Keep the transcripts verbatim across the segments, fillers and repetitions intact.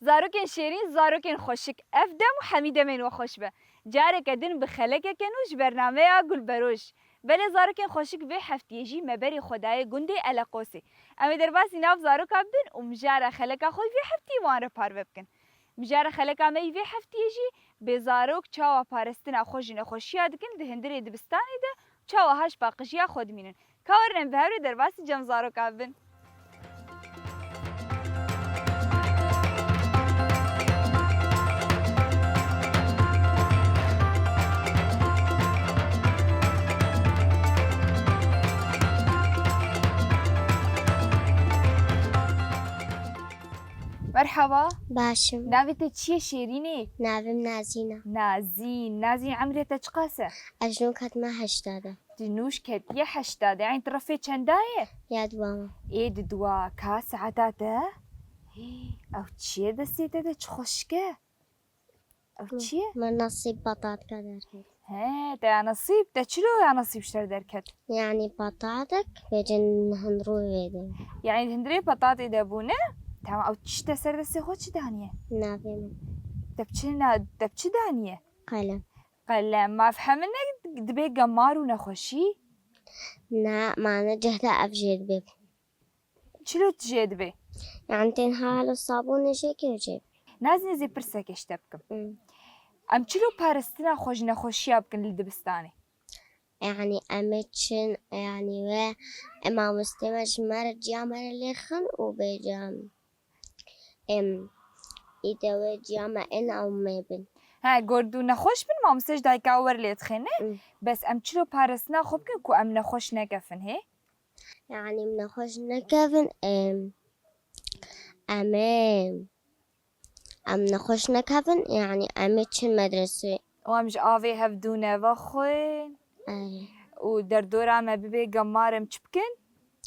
Zarokên şêrîn, zarokên xweşik, ev dem û hemî demên we xweş be. Careke din bi xelekeke nû ji bernameya Gulberoj. Belê zarokên xweşik, vê heftiyê jî me berê xwe dayê gundê Eleqosê. Em ê derbasî nav zaroka bibin û mijara xeleka xwe vê heftiyê wan re parve bikin. Mijara xeleka me yî vê heftiyê jî bê zarok çawa paristina xwe ji nexweşiya dikin di hundirê dibistanê de, çawa ha ji paqijiya xwe dimînin. Ka werin em bi hev rê derbasî cem zaroka bibin. Merhaba. Baş im. Navê te çi ye şêrînê? Navê min Nazîn e. Nazîn. Nazîn, emrê te çiqas e? Ez ji nû ketime heşta de. Tu nû ketiye heşta de. Yanî tu refê çenda ye? Ya dua me. Ê di dua. Ka saeta te? Hî, ew çi ye destê te de, çi xweşik e? Ew çi ye? Min nesîb patatka derket. He, te ya nesîb, te çilo ya nesîb ji te derket? Yanî patatek, bêjin hundirû vê de. Yanî hundirê patatê de bûne? Tamam, ew çi te ser destê xwe çi daniye? Navê min. Te bi çi na-, te bi çi daniye? Qelem. Qelem, ma ev hemine dibe gemar û nexweşî? Na, mane cehda ev jê dibe. Çilo tu jê dibê? Yani tenha halo sabûnê jê kê jê. Nazîn, ez ê pirsekê ji te bikim. Hmm. Em çilo paristina xwe ji nexweşiya bikin li dibistanê? Yani em ê çin, yani we, e, mamostê me ji me re ciya me re lêxin û bêjin, em, îde we ciya me ên ew me bin. He, gor dû nexweş bin, mamostê ji dayika wer lê dixê, ne? Hmm. Bes em çilo paristina xwe bikin ku em nexweş nekefin, hê? Yani em nexweş nekevin, em, em ê, em nexweş nekevin, yani em ê çin medresê. Û em ji avê hev dû neva xwe. Ey. Û derdora me bibe gemar, em çi bikin?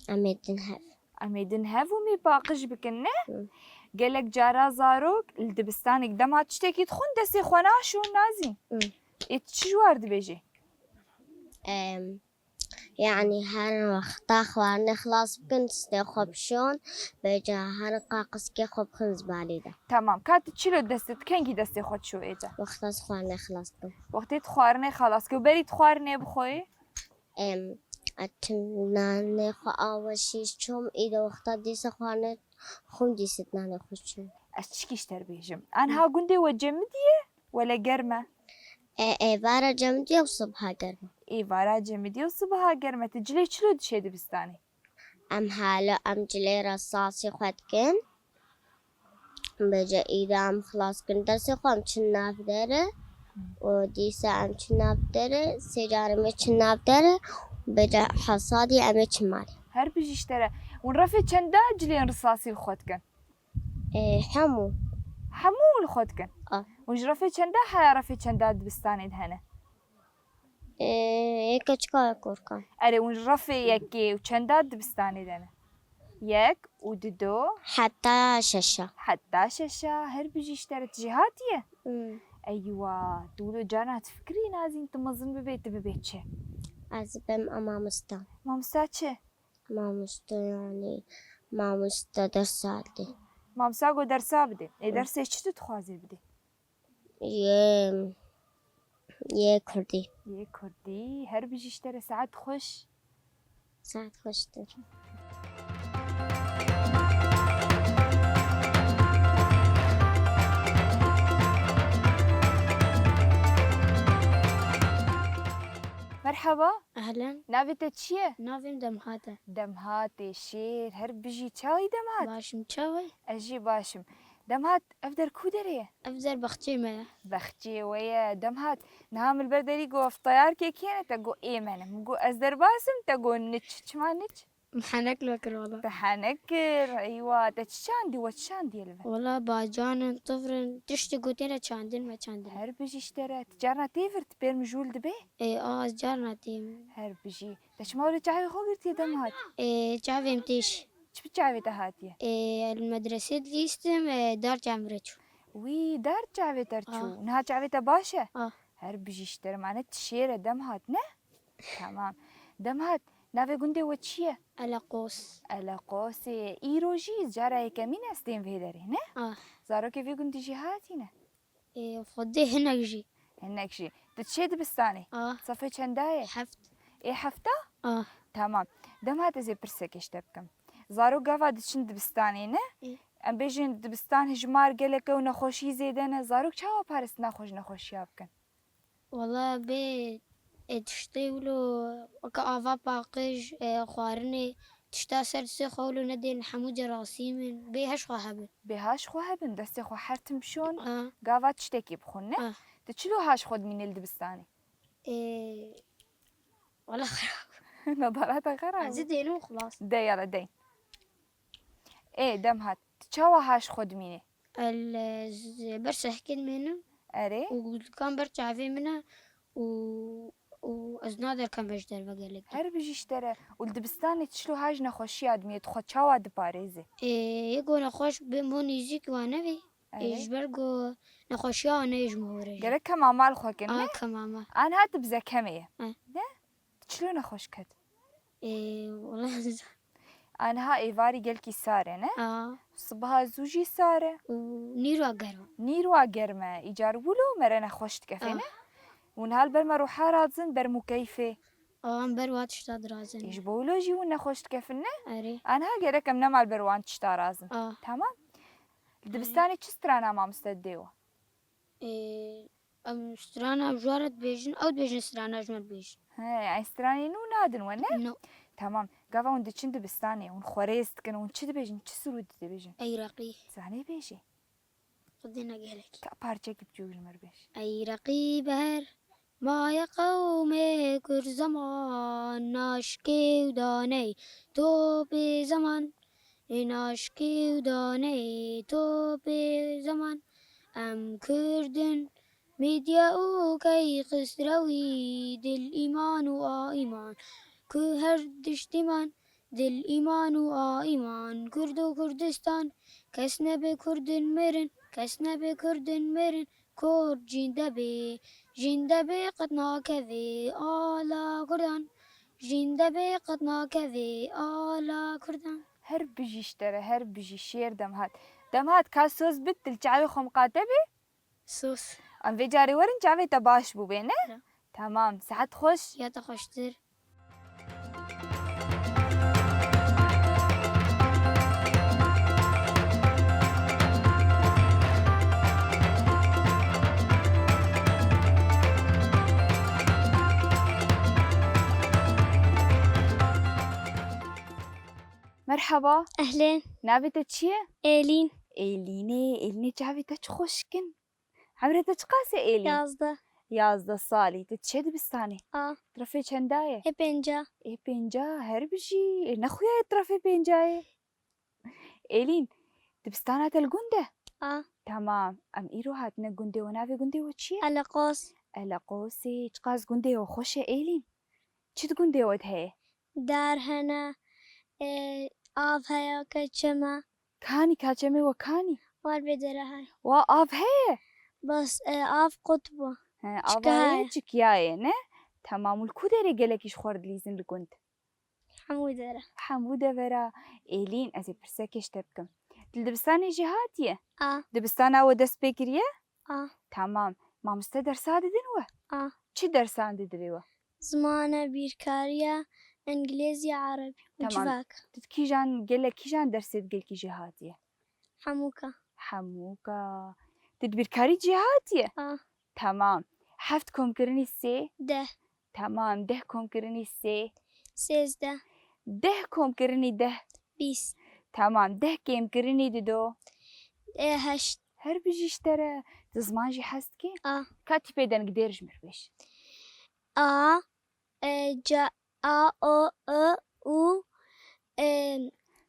Em ê din hev. Em ê din hev û mê paqij bikin, ne? Hı. Gelek cara zarok li dibistanê dema tiştekî dixwin destê xwe naşon, Nazîn. Hı. Ê tu çi ji war dibêjê? Em, Yani her wexta xwarinê xilas bikin, destê xwe bişon, bêje her qaqizkê xwe bixin zibalê de. Tamam, ka tu çilo destê, tu kengî destê xwe çû êca? Wexta ez xwarinê xilas bikim. Wextê tu xwarinê xelas kir û berî tu xwarinê bixweyê? Em, ez çim nanê xwe awe şîş çom, îde wexta dîsa xwarinê xwim dîsit nanê xwe çûm. Ez çikî ji te re bêjim. Anha gundê we cemidiye? Wele germ e. E, êvara cemidî û sibha germ e. Êvara cemidî û sibha germ e. Tu cilê çilo dişê dibistanê? Em halo em cilê re sasî xwe dikin. Bêje îda em xilas kin dersê xwe em çin nav dere. Û dîsa em çin nav dere. Sê car em ê çin nav dere. Bêje hesadî em ê çin malê. Her bijî ji te re. Hûn refê çenda cilên risasî li xwe dikin? Ê, hemû. Hemû li xwe dikin? A. Hûn ji refê çenda heya refê çenda dibistanê de hene? Ê, yeke çika ye korkan. Erê, hûn ji refê yekê û çenda dibistanê de ne? Yek û dido. Heta şeşa. Heta şeşa, her bijî ji te re, tu jê hatiye? Hmm. Eywa, tu wilo carna tu fikirî Nazîn tu mezin bibê, tu bibê çi? Ez bim a mamosta. Mamosta çi? Mamoste, yani, mamoste dersa dê. Mamosta go dersa bidê. Ê, Hı. dersê çi tu dixwazê bidê? Yê, yê kurdî. Yê kurdî. Her bijî ji te re, saet xweş. Saet xweştir. Merhaba. Ehlen. Navê te çi ye? Navê min Demhat e. Demhatê şêr, her bijî. Çawa yî Demhat? Baş im, çawa yî? Ez jî baş im. Demhat, ev der ku derê ye? Ev der baxçeyê me ye. Baxçeyê we ye. Demhat, niha min li ber derî got, ev teyarkê kê ne? Te got, ê me ne. Min got, ez derbas im, te got, niç. Çima niç? Min henek li we kir wala. Te henek kir, eywa. Te çi çandî, we çi çandiye li vir? Wala bacan in, tifr in, tiştê gotê re çandin me çandin. Her bijî ji te re. Tu carna tê vir, tu pêr mijûl dibê? Ê, a, ez carna têm. Her bijî. Te çima wilo çavê xwe girtiye Demhat? Ê, çavê min têş. Çi bi çavê te hatiye? Ê, li medresê dilîstim, ê, dar çavê min re çû. Wî, dar çavê te re çû. Ah. Niha çavê te baş e? Ah. Her bijî ji te re, mane tu şêr e Demhat, ne? Tamam. Demhat, Navê gundê we çi ye? Eleqos. Eleqosê. Îro jî cara yekemîn e ez têm vê derê, ne? Ah. Zarokê vê gundî jî hatîne? Ê, xwedê hinek jî. Hinek jî. Tu diçê dibistanê? Ah. Sefê çenda ye? Heft. Ê hefta? Ah. Tamam. Dema ez ê pirsekê ji te bikim. Zarok gava diçin dibistanê, ne? Ê. Em bêjin dibistan hijmar gelek e û nexweşî zêde ne. Zarok çawa paristina xwe ji nexweşiya bikin? Wala bê, ê, tiştê wilo weke ava paqij, ê, xwarinê, tişta ser destê xwe wilo nedên hemû cerasîm in. Bê heş xwe hebin. Bê heş xwe hebin, destê xwe her tim bişon, Ah. gava tiştekî bixwin, ne? Ah. Tu çilo haş xwe dimînî li dibistanê? Ê, wala xerab. Nedarata xerab. Ez ê dênim xilas. De yala dey. Ê, dem hat. Tu çawa haş xwe dimînî? El, ez ber sehkê dimênim. Erê. Û dikan ber çavê min e û, û ez naderkevim ji derve gelek. Her bijî ji te re. Û li dibistanê tu çilo haş nexweşiya dimînî, tu xwe çawa diparêzî? Ê, yê ku nexweş bê min nêzîk wan nebî. Ê, Erê. ji ber ku nexweşiya wan neyê ji min hore jî. Gerek kema mal xwe kin, ne? A, kema mal. Anha tu bi zekemê ye. Hı. Ne? Tu çilo nexweş ket? Ê, wala Aniha êvarî gelkî sar e, ne? A. Sibiha zû jî sar e. Û nîro germ e. Nîro germ e. Îcar wilo mere nexweş dike, A. ne? Hûn hal ber me ruha razin, ber mukeyfê. A, em ber wa tişta dirazin. Ji bo wilo jî hûn nexweş dikefin, ne? Erê. Aniha gerek em nema li ber wan tişta razin. A. Tamam. Li Erê. dibistanê çi strana mamoste didê we? Ê, em strana ji we re dibêjin, ew dibêjin strana ji me dibêjin. He, em stranê nû nadin we, ne? No. Tamam. Gava hûn diçin dibistanê, hûn xwerêz dikin, hûn çi dibêjin, çi sirûdî dibêjin? Ey reqî. Zanê bêjê. Xwedê ne gelekî. Ka parçekî biçûk ji me re bêj. Ey reqî ber, maye qewmê Kurd zeman, naşkê û daney topê zeman. Ê naşkê û daneyê topê zeman, em Kurd in, Midye û Keyxisrewî, dil îman û a îman, ku her diştîman, dil îman û a îman, Kurd û Kurdistan, kes nebe Kurdin mirin, kes nebe Kurdin mirin, Kurd jînde bê, jînde bê qet nakevê ala Kurdan. Jînde bê qet nakevê ala Kurdan. Her bijî ji te re, her bijî şêr Demhat. Demhat, ka soz bit, tu li çavê xwe miqate bî? Soz. Em vê carê werin çavê te baş bûbê, ne? Ya. Tamam, sihet xweş. Ya te xweştir. Merhaba. Ehlên. Navê te çi ye? Êlîn. Êlînê, Êlînê çavê te çi xweşik in. Emrê te çiqas e Êlîn? Yazdeh. Yazdeh salî. Tu diçe dibistanê? A. Tirafê çenda ye? Ê pênca. Ê pênca, her bijî. Ê nexuya ye tirafê pênca ye. Êlîn, dibistana te li gund e? A. Tamam. Em îro hatine gundê we. Navê gundê we çi ye? Eleqos. Eleqosê. Çiqas gundê we xweş e Êlîn. Çi di gundê we de heye? Dar hene, e, av heye, keçem e. Kanî, kaçemê we kanî? War bê dere heye. Wa av heye? Bes, e, av qut bû. He, Çike ava ye, heye. Çikiya ye, ne? Tamam, û li ku derê gelekî ji xwe re dilîzin li gund? Hemû dere. Hemû devera. Êlîn, ez ê pirsekê ji te bikim. Tu li dibistanê jî hatiye? A. Dibistana we dest pê kiriye? A. Tamam. Mamoste dersa didin we? A. Çi dersan didivê we? Zimane, bîrkariye, îngilîzî, erebî û Tamam. civak. Tu di kîjan, gelek kîjan dersê di gelkî jê hatiye? Hemûka. Hemûka. Tu di bîrkarî jê hatiye? A. Tamam. Heft komkirinî sê? Deh. Tamam. Deh komkirinî sê? Sêzdeh. Deh komkirinî deh? Bîst. Tamam. Deh kêmkirinî dido? E, heşt. Her bijî ji te re. Tu ziman jî hez dikî? A. Ka tîpê dengdêr ji min re bêj. A, e, ca, a, o, e, u, e,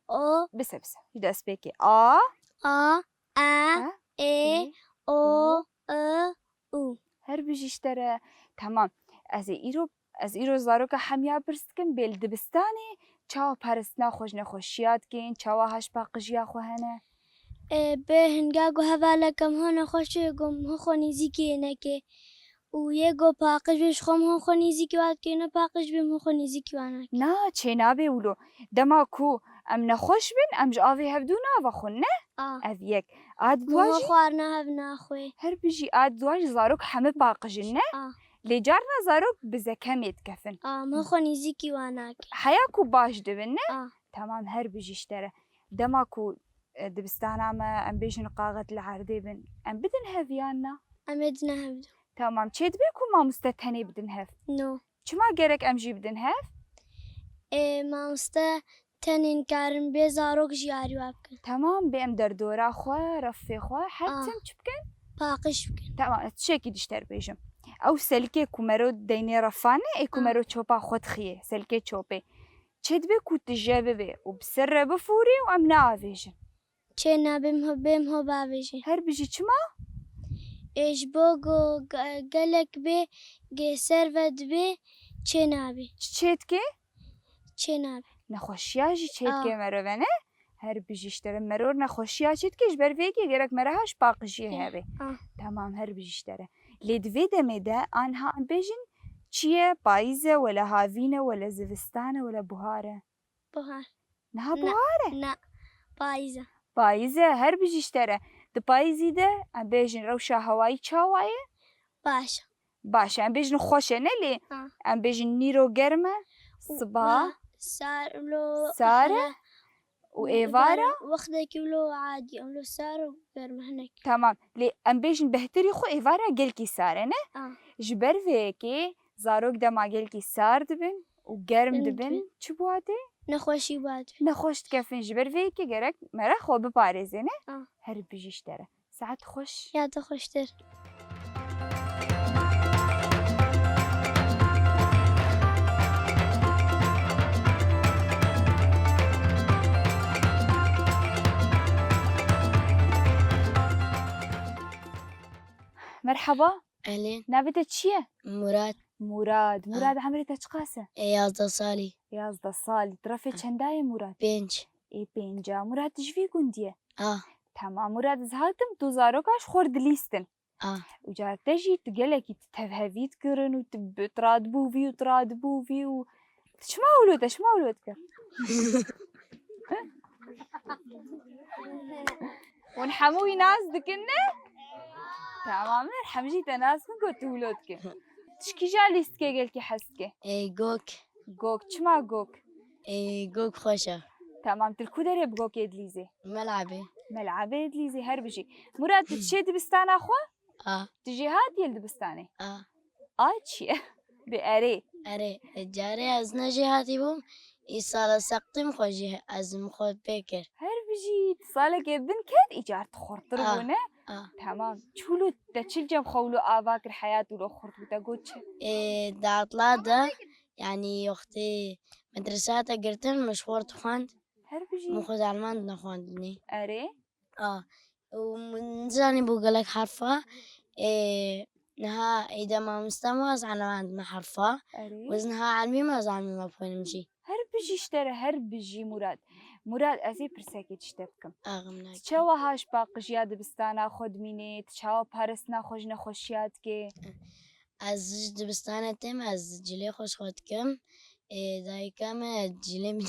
o. Bise, bise. Ji destpêkê. A. A, e, A, e, e, o, e, u. Her bijî ji te re. Tamam. Ez ê îro, ez îro zaroka hemiya pirs dikim, bê li dibistanê çawa paristina xwe ji nexweşiya dikin, çawa haş paqijiya xwe hene? E, bê hinga ku hevaleke min nexweş e, ku min xwe nêzîkî yê neke. û yê go paqij bê ji xwe min xwe nêzîkî wan dike, ne paqij bê min xwe nêzîkî wan nake. Na, çênabe wilo. Dema ku em nexweş bin, em ji avê hevdû navexwin, ne? A. Ev yek. A Min dua xwe jî xwarina hev naxwe. Her bijî, a dua jî zarok heme paqij in, ne? A. Lê carna zarok bi zekemê dikefin. A, min xwe nêzîkî wan nake. Heya ku baş dibin, ne? A. Tamam, her bijî ji te re. Dema ku, e, dibistana me, em bêjin qaxet li erdê bin, em bidin hev yan na? Em ê dine hev. Tamam, çê dibe ku mamoste tenê bidin hev? No. Çima gerek em jî bidin hev? Ê, mamoste tenê nikarin bê zarok jî arî wa bikin. Tamam, bê em derdora xwe, refê xwe, her Ah. tim çi bikin? Paqij bikin. Tamam, ez tiştekî dişter bêjim. Ew selikê ku mero deynê refane, ê ku Ah. mero çopa xwe dixiyê, selikê çopê. Çê dibe ku tije bibe û bi ser re bifûrê û em neavêjin. Çê nabe min ho-, bê min ho bavêje. Her bijî çima? Ê, ji bo ku ge-, gelek bê, gê ser ve dibe, çê nabe. Çi çê dike? Çê nabe. Nexweşiya jî çê dike Ah. merove, ne? Her bijî ji te re meror nexweşiya çê dike, ji ber vê yekê gerek mere ha ji paqijiyê Çê. hebe. Ah. Tamam, her bijî ji te re. Lê di vê demê de anha em bêjin çi ye? Payîz e, wele havîn e, wele zivistan e, wele buhar e? Buhar. Niha Na, buhar e? na, payîz e. Payîz e, her bijî ji te re. Di payîzî de em bêjin rewşa hewayî çawa ye? Baş e. Baş e. Em bêjin xweş e, ne lê? Ha. Em bêjin nîro germ e, Û siba wa sar, lo, sar e hele. û Û êvara? êvara, wextekî lo adî, lo sar û germ e hinek. Tamam. Lê em bêjin behtirî xwe êvara gelkî sar e, ne? Ah. Ji ber vê yekê zarok dema gelkî sar dibin û germ Germ dibin, dibin. çi bi wa tê? Nexweşî bi wa tê. Nexweş dikefin, ji ber vê yekê gerek mere xwe biparêzê, ne? Ah. Her bijî ji te re. Saet xweş. Ya te xweştir. Merhaba. Ehlên. Navê te çi ye? Murad. Murad. Ah. Murad, emrê te çiqas e? Ê, yazdeh salî. Yazdeh salî. Tu refê Ah. çenda ye, Murad? Pênc. Ê, pênca. Murad, tu ji vî gundî ye? Ah. Tamam, Murad, ez hatim, tu zaroka ji xwe re dilîstin. Ah. Û careke te jî tu gelekî tu tevhevî dikirin û tu bi, tu radibû vî û tu radibû vî û tu çima wilo, te çima wilo dikir? Hûn hemû wî nas dikin, ne? Tamam, her hemî jî te nas dikin ku tu wilo dikî. Tu ji kîja lîstikê gelkî hez dikî? Ê, gok. Gok. Çima gok? Ê, gok xweş e. Tamam, tu li ku derê bi gokê dilîzî? Melabê. Melabê dilîzî, her bijî. Murad, tu diçê dibistana xwe? A. Tu jêhatî yê li dibistanê? A. A çi ye? Bê erê. Erê, carê ez ne jêhatî bûm, îsal ez seqtîm xwe jî ez min xwe pê kir. Her bijî, tu salekê bin ket, îcar tu xurtir A. bû, ne? A. Tamam. Çûlo te çil cem xwe wilo ava kir, heyat wilo xurt bû, te got çi? Ê, di atla de, yanî wextê medresa te girtin, min ji xwe dixwend. Her bijî. Min xwe di elman de nexwendinê. Erê. A. Û min nizanî bû gelek herfa. Ê, niha êdî mamoste me ez elmandime herfa. Erê. Û ez niha elmî me ez elmî me bixwînim jî. Her bijî ji te re, her bijî Murad. Murad, ez ê pirsekê ji te bikim. Axim Tu nake. çawa ha ji paqijiya dibistana xwe dimînê? Tu çawa parastina xwe ji nexweşiya dikê? Ez ji dibistanê têm, ez cilê xwe ji xwe dikim. Ê, dayika me cilê min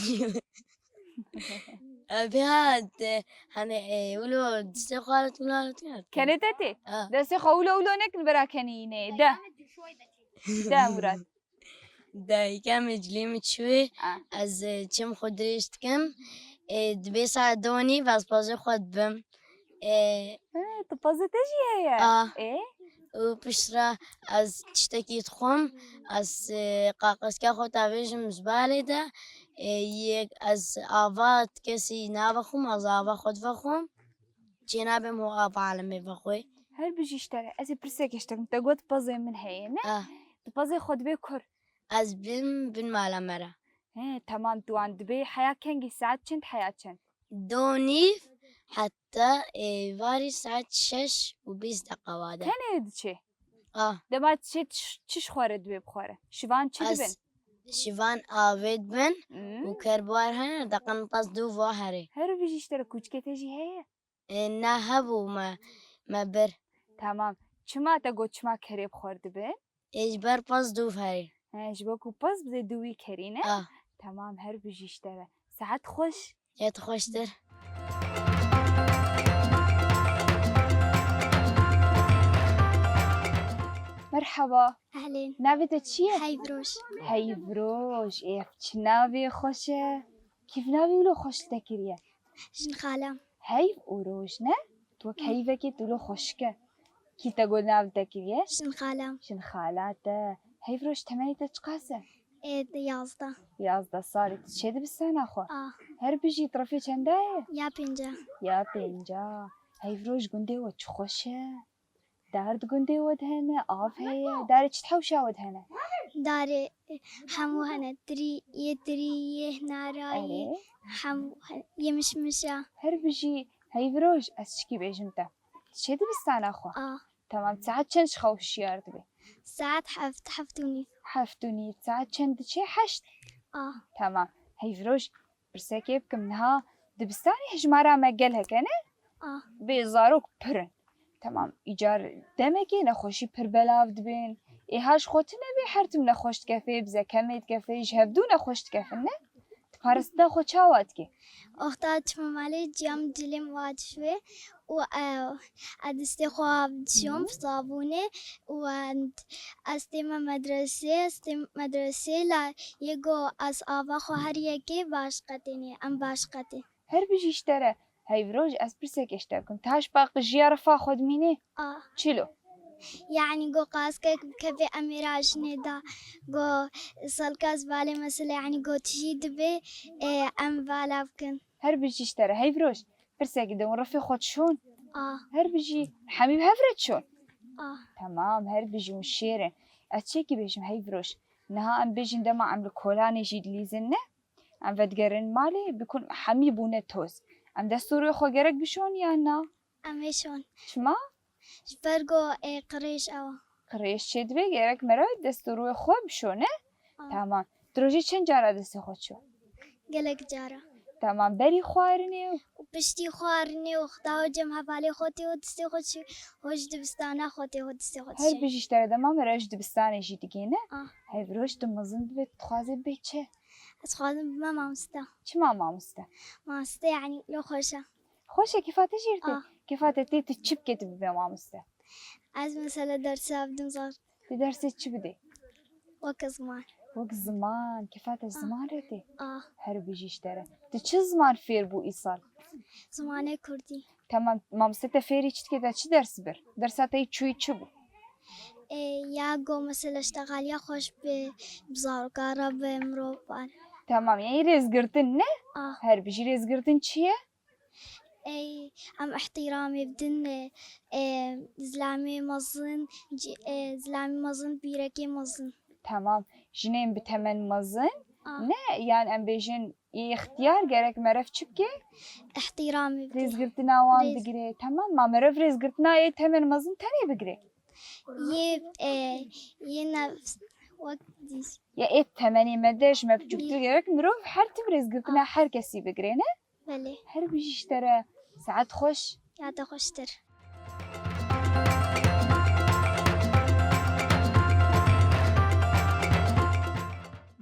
Abi ha, te, hani, e, wilo distê xwe halet, wilo halet, wilo halet. Kenê te tê? Ha. Destê xwe wilo wilo nekin bera kenê înê. De. De Murat. Dayika me cilê min çûyê, Ha. ez, e, çim xwe dirêj dikim. E, dibê saet do nîv ez pazê xwe dibim. E, He, tu pazê te jî heye? A. E? Û piştre ez tiştekî dixwim, ez, e, qaqezka xwe tavêjim ji balê de, e, yek ez ava kesî navexwim, ez ava xwe divexwim. Çênabêm ho ava alemê vexwê. Her bijî ji te re. Ez ê pirseke ji te bikim. Te got pazê min heye, ne? Ah. Tu pazê xwe dibê kur? Ez bim bin mala me re. He, temam, tu wan dibê heya kengî, saet çend, heya çend? Do nîv heta êvarî saet şeş û bîst deqa wa de. Tenê diçê? Ah. Dema diçê çi, çi ji xwe re dibê bixwere? Şivan çi dibin? Ez şivan avê dibin Hmm. û kerbuar hene, deqin tas dû va herê. Her bijî ji te re, kûçikê te jî heye? E, na hebû me, me bir. Tamam. Çima te got çima kerê bi xwe re dibin? Ê, ji ber pez dûv herî. He, ji bo ku pez bidê dûvî kerî, ne? Ah. Temam, her bijî ji te re. Saet xweş. Yê tu xweştir. Merhaba. Ehlên. Navê te çi ye? Heyvroj. Heyvroj. Ê, çi navê xweş e. Kî navê wilo xweş li te kiriye? Jinxalam. Heyv û roj, ne? Tu wek heyvekê tu wilo xweşik e. Kî te got nav li te kiriye? Jinxalam. Jinxala te. Heyvroj, temenê te çiqas e? Ê, yazdeh. Yazdeh salî. Tu çê dibistana xwe? Ah. Her bijî, tu refê çenda ye? Ya pênca. Ya pênca. Heyvroj, gundê we çi xweş e. Dar di gundê we de hene, av heye. Darê çi di hewşa we de hene? Darê, e, hemû hene. Tirî, yê tirî, yê hinarayî, erê, hemû hene. Yê mişmişa. Her bijî, Heyvroj, ez çikî bêjim te. Tu çê dibistana xwe? Ah. Temam, saet çend ji xew hişyar dibî? Saet heft, heft û nîv. Heft û nîv, saet çend diçe? Heşt? Ah. Temam. Heyvroj, pirsekê bikim, niha dibistanê hejmara me gelek e, ne? Ah. Bê zarok pir in. Temam, îcar demekê nexweşî pir belav dibin. Ê ha ji xwe tune bê, her tim nexweş dikefê, bize kemê dikefê, ji hevdû nexweş dikefin, ne? Tu parastina xwe çawa dikî? Wexta çima malê ciyam dilê min wa dişwê û, e, ez destê xwe dişom bi sabûnê û, e, ez tême medresê, ez têm medresê la yê go ez ava xwe her yekê baş qetênê, em baş qetê. Her bijî ji te re. Heyvroj, ez pirsekê ji te bikim. Tu ha ji paqijiya rifa xwe dimînî? A. Çilo? Yanî go qaskek bikevê em ê rajinê da. Go salka zivalê mesela, yanî go tijî dibê, ê, em vala bikin. Her bijî ji te re. Heyvroj, pirsekî de hûn rifê xwe dişon? A. Her bijî hemî bi hev re dişon? A. Temam, her bijî hûn şêr in. Ez çekî bêjim Heyvroj. Niha em bêjin dema em li kolanê jî dilîzin ne? Em vedigerin malê, bikun hemî bûne toz. Em dest û rûyê xwe gerek bişon yan na? Em ê şon. Çima? Ji ber go, ê, qirêj ew. Qirêj çêdibe, gerek meriv dest û rûyê xwe bişone. A. Tamam. Tu rojê çend cara destê xwe çû? Gelek cara. Tamam, berî xwarinê û piştî xwarinê û xwe da cem hevalê xwe tê û destê xwe çû, hoj dibistana xwe tê û destê xwe çû. Her bijî ji te re dema meriv ji dibistanê jî digihîne. A. Heyvroj tu mezin bibe, tu dixwazê bibê çi? Ez dixwazim bibim mamoste. Çima mamoste? Mamoste, yanî, wilo xweş e. Xweş e, kêfa te jê re tê? A. Kêfa te tê, tu çi bikê tu bibê mamoste? Ez mesela dersa bidim zor. Tu dersê çi bidê? Weke ziman. Wek ziman, kêfa te, a, ziman re tê? A. Her bijî ji te re. Tu çi ziman fêr bû îsal? Zimanê kurdî. Tamam, mamoste te fêrî çi dike, te çi ders bir? Dersa te yê çûyî çi bû? Ê, ya go mesela ştexaliya xweş bi, bi zaroka re bi mirovan. Tamam, yanî rêzgirtin ne? Ah. Her bijî, rêzgirtin çi ye? Ê, em îhtîramê bidin, ê, ê, zilamê mezin, cî-, ê, zilamê mezin, pîrekê mezin. Tamam, jinên bi temen mezin, ah, ne? Yan em bêjin, yê ixtiyar gerek meriv çi bike? Îhtîramê bike. Rêzgirtina wan, rêz- bigire. Tamam, ma meriv rêzgirtina yê temen mezin tenê bigire? Yê, e, yê nefs, wek dîs. Ya ê temenê me de ji me biçûktir, yê, gerek mirov her tim rêzgirtina, ah, her kesî bigire, ne? Belê. Her bijî ji te re. Saet xweş. Ya te xweştir.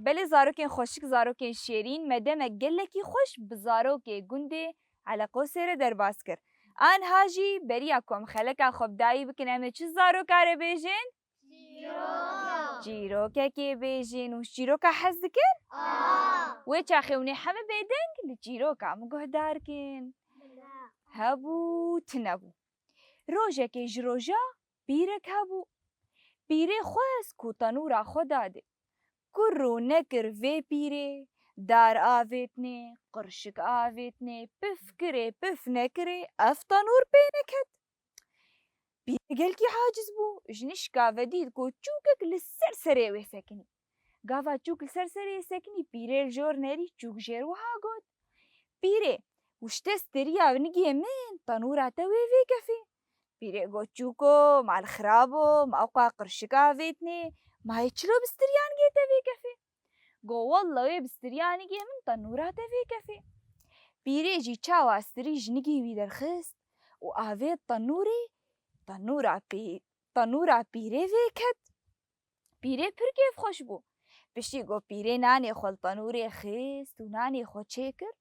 Belê zarokên xweşik, zarokên şêrîn, me demek gelekî xweş bi zarokê gundê Eleqosê re derbas kir. Anha jî beriya ku em xeleka xwe bi dayî bikin, em ê çi zaroka re bêjin? Çîroka. Çîrokekê bêjin. Û ji çîroka hez dikin? A. Wê çaxê hûn ê heme bêdeng li çîroka min guhdar kin. Bila. Hebû, tune bû. Rojekê ji roja pîrek hebû. Pîrê xwest ku tenûra xwe dadê. Ku rû nekir vê pîrê, dar avêtinê, qirşik avêtinê, pif kirê, pif nekirê, ev tenûr pê neket. Pîrê gelkî aciz bû, ji nişka ve dît ku çûkek li ser serê wê sekinî. Gava çûk li ser serê sekinî, pîrê li jor nerî, çûk jêr wiha got, Pîrê, wişte stiriya nigê min tenûra te wê vêkefê. Pîrê got, Çûko, mal xirab o, ma ewqa qirşik avêtinê, ma yê çilo bi stiriya nigê te vêkefê? Go, Walla wê bi stiriya nigê min tenûra te vêkefê. Pîrê jî çawa stirî ji nigê wî derxist û avêt tenûrê, tenûra pê tenûra pîrê vêket. Pîrê pir kêfxweş bû. Piştî ku pîrê nanê xwe li tenûrê xist û nanê xwe çêkir,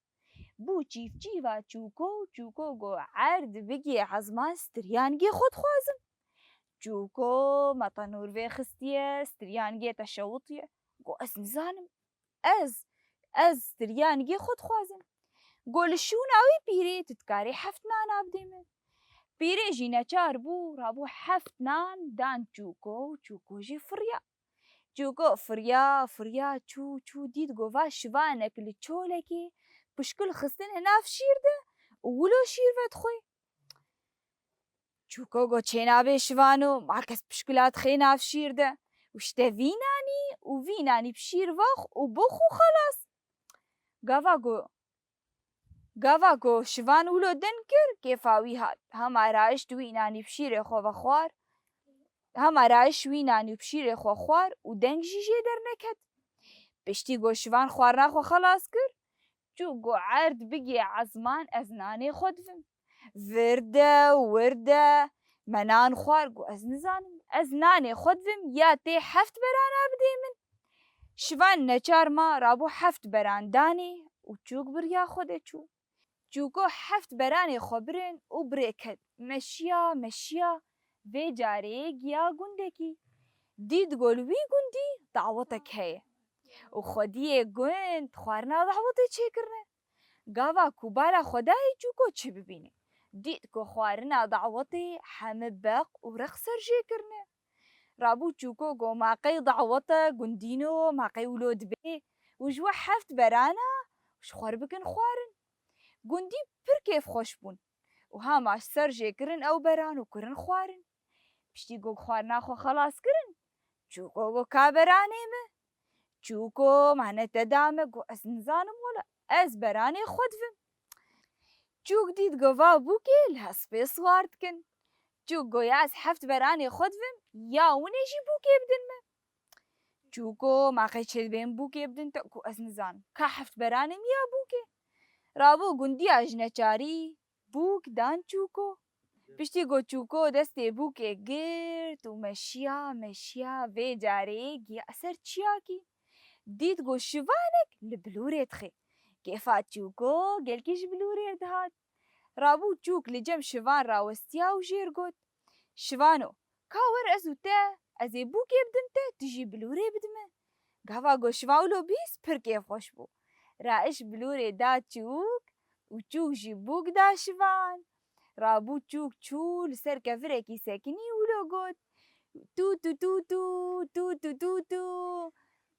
bû çîvçîva çûko û çûko got, "Erd bigê ezman, striyangê xwe dixwazim." Çûko me tenûr vêxistiye, striyangê te şewitiye. Got, "Ez nizanim. Ez, ez striyangê xwe dixwazim." Got, "Li şûna wî pîrê tu dikarî heft nana bidê min." Pîrê jî neçar bû, rabû heft nan dan çûko û çûko jî firiya. Çûko firiya, firiya, çû, çû, dît ku va şivanek li çolekê pişkil xistine nav şîr de û wilo şîr vedixwe. Çûko got, "Çênabe şivano, ma kes pişkila dixê nav şîr de. Û işte vî nanî û vî nanî bi şîr vex û bix û xelas." Gava ku, gava ku şivan wilo din kir, kêfa wî hat. Hema raişt wî nanî bi şîrê xwe vexwar. Hema raişt wî nanî bi şîrê xwe xwar û deng jî jê derneket. Piştî ku şivan xwarina xwe xelas kir, çû got, "Erd bigê ezman, ez nanê xwe divim." Vir de, wir de, me nan xwar, got, "Ez nizanim, ez nanê xwe divim, ya tê heft berana bidê min." Şivan neçar ma, rabû heft beran danê û çûk bi riya xwe de çû. Çûko heft beranê xwe birin û bi rê ket. Meşiya, meşiya, vê carê giya gundekî. Dît ku li wî gundî dawetek heye û xwediyê gund xwarina dawetê çêkirine. Gava ku bala xwe dayê, çûko çi bibîne? Dît ku xwarina dawetê heme beq û req ser jê kirine. Rabû çûko got, "Ma qey dawete gundîno, ma qey wilo dibe û ji we heft berana ji xwe re bikin xwarin." Gundî pir kêfxweş bûn û hema ser jê kirin ew beran û kirin xwarin. Piştî ku xwarina xwe xelas kirin, çûko got, "Ka beranê me?" Çûko, "Ma ne te da me?" Got, "Ez nizanim wela, ez beranê xwe divim." Çûk dît ku va bûkê li hespê siwar dikin. Çûk got, "Ya ez heft beranê xwe divim, ya winê jî bûkê bidin me." Çûko, "Ma qey çê dibên bûkê bidin te?" Got, "Ez nizanim. Ka heft beranê min ya bûkê." Rabû gundiya ji neçarî bûk dan çûko. Piştî ku çûko destê bûkê girt û meşiya, meşiya, vê carê giya ser çiyakî. Dît ku şivanek li bilûrê dixe. Kêfa çûko gelkî ji bilûrê dihat. Rabû çûk li cem şivan rawestiya û jêr got, "Şivano, ka wer ez û te, ez ê bûkê bidim te, tu jî bilûrê bidime." Gava got şivan wilo bîst, pir kêfxweş bû. Raişt bilûrê da çûk û çûk jî bûk da şivan. Rabû çûk çû li ser kevirekî sekinî wilo got, "Tû tû tû tû, tû tû tû tû.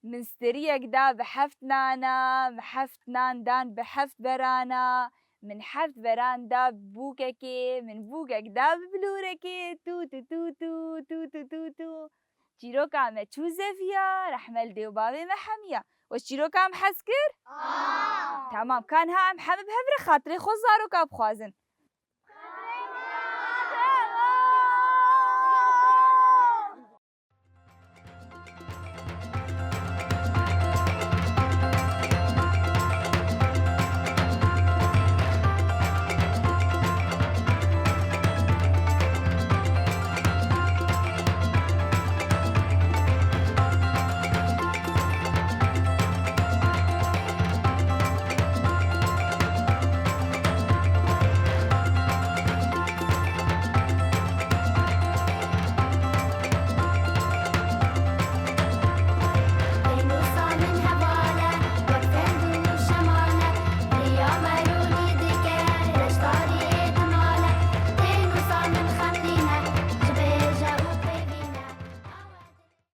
Min striyek da bi heft nana, min heft nan dan bi heft berana, min heft beran da bi bûkekê, min bûkek da bi bilûrekê, tû tû tû tû, tû tû tû tû." Çîroka me çû zeviya, rehme li dê û bavê me hemiya. We çîroka em hez kir? Aa! Tamam, ka niha em heme bi hev re xatirê xwe zaroka bixwazin.